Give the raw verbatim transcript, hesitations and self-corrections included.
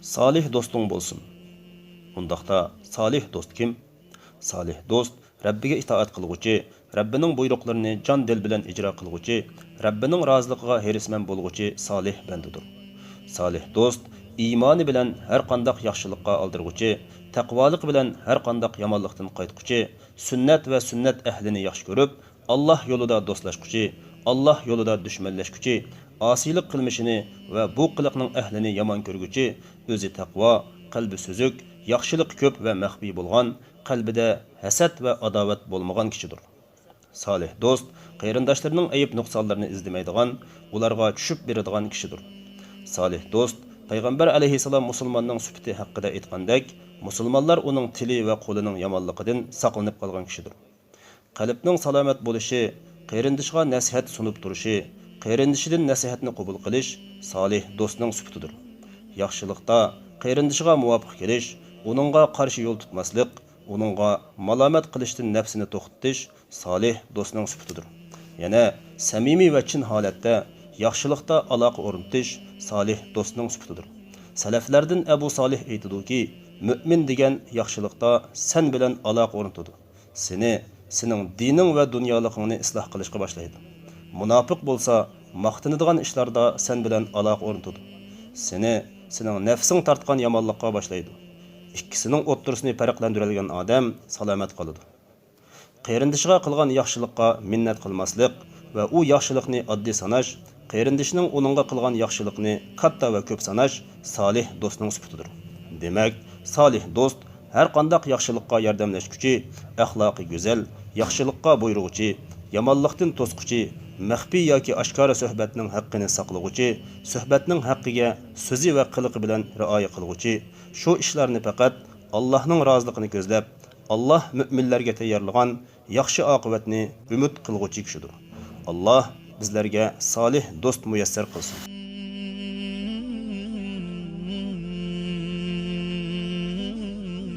سالىھ دوستۇڭ بولسۇن. ئۇنداقتا سالىھ دوست كىم؟ سالىھ دوست رەببىگە ئىتائەت قىلغۇچى، رەببىنىڭ بۇيرۇقلىرىنى جان-دىل بىلەن ئىجرا قىلغۇچى، رەببىنىڭ رازىلىقىغا ھېرىسمەن بولغۇچى سالىھ بەندىدۇر. سالىھ دوست ئىمانى بىلەن ھەر قانداق ياخشىلىققا ئالدىرىغۇچى، تەقۋالىقى بىلەن ھەر قانداق يامانلىقتىن قايتقۇچى، سۈننەت ۋە سۈننەت ئەھلىنى ياخشى كۆرۈپ، ئاللاھ يولىدا دوستلاشقۇچى، ئاللاھ يولىدا دۈشمەنلەشكۈچى، ئاسىيلىق قىلمىشىنى ۋە بۇ قىلىقنىڭ ئەھلىنى يامان كۆرگۈچى، ئۆزى تەقۋا، قەلبى سۈزۈك، ياخشىلىقى كۆپ ۋە مەخپىي بولغان، قەلبىدە ھەسەت ۋە ئاداۋەت بولمىغان كىشىدۇر. سالىھ دوست قېرىنداشلىرىنىڭ ئەيىب-نۇقسانلىرىنى ئىزدىمەيدىغان، ئۇلارغا چۈشۈپ بېرىدىغان كىشىدۇر. سالىھ دوست پەيغەمبەر ئەلەيھىسسالام مۇسۇلماننىڭ سۈپىتى ھەققىدە ئېيتقاندەك، مۇسۇلمانلار ئۇنىڭ تىلى ۋە قولىنىڭ يامانلىقىدىن ساقلىنىپ قالغان كىشىدۇر. قەلبنىڭ سالامەت بولۇشى، قېرىندىشىغا نەسىھەت سۇنۇپ تۇرۇشى، قېرىندىشىدىن نەسىھەتنى قوبۇل قىلىش سالىھ دوستنىڭ سۈپىتىدۇر. ياخشىلىقتا قېرىندىشىغا مۇۋاپىق كېلىش، ئۇنىڭغا قارشى يول تۇتماسلىق، ئۇنىڭغا مالامەت قىلىشتىن نەپسىنى توختىتىش سالىھ دوستنىڭ سۈپىتىدۇر. يەنە سەمىمىي ۋە چىن ھالەتتە ياخشىلىقتا ئالاقە ئورنىتىش سالىھ دوستنىڭ سۈپىتىدۇر. سەلەفلەردىن ئەبۇ سالىھ ئېيتىدۇكى، مۆمىن دېگەن ياخشىلىقتا سەن بىلەن ئالاقە ئورنىتىدۇ. سېنى، سېنىڭ دىنىڭ ۋە دۇنيالىقىڭنى ئىسلاھ قىلىشقا باشلايدۇ. مۇناپىق بولسا ماختىنىدىغان ئىشلاردا سەن بىلەن ئالاقە ئورنىتىدۇ. سېنى، سېنىڭ نەپسىڭ تارتقان يامانلىققا باشلايدۇ. ئىككىسىنىڭ ئوتتۇرىسىنى پەرقلەندۈرەلىگەن ئادەم سالامەت قالىدۇ. قېرىندىشىغا قىلغان ياخشىلىققا مىننەت قىلماسلىق ۋە ئۇ ياخشىلىقنى ئاددىي ساناش، قېرىندىشىنىڭ ئۇنىڭغا قىلغان ياخشىلىقىنى كاتتا ۋە كۆپ ساناش سالىھ دوستنىڭ سۈپىتىدۇر. دېمەك، سالىھ دوست ھەر قانداق ياخشىلىققا ياردەملەشكۈچى، ئەخلاقى گۈزەل، ياخشىلىققا بۇيرۇغۇچى، يامانلىقتىن توسقۇچى، مەخپىي ياكى ئاشكارا سۆھبەتنىڭ ھەققىنى ساقلىغۇچى، سۆھبەتنىڭ ھەققىگە سۆزى ۋە قىلىقى بىلەن رىئايە قىلغۇچى، شۇ ئىشلارنى پەقەت ئاللاھنىڭ رازىلىقىنى كۆزلەپ، ئاللاھ مۆمىنلەرگە تەييارلىغان ياخشى ئاقىۋەتنى ئۈمىد قىلغۇچى كىشىدۇر. ئاللاھ بىزلەرگە سالىھ دوست مۇيەسسەر قىلسۇن.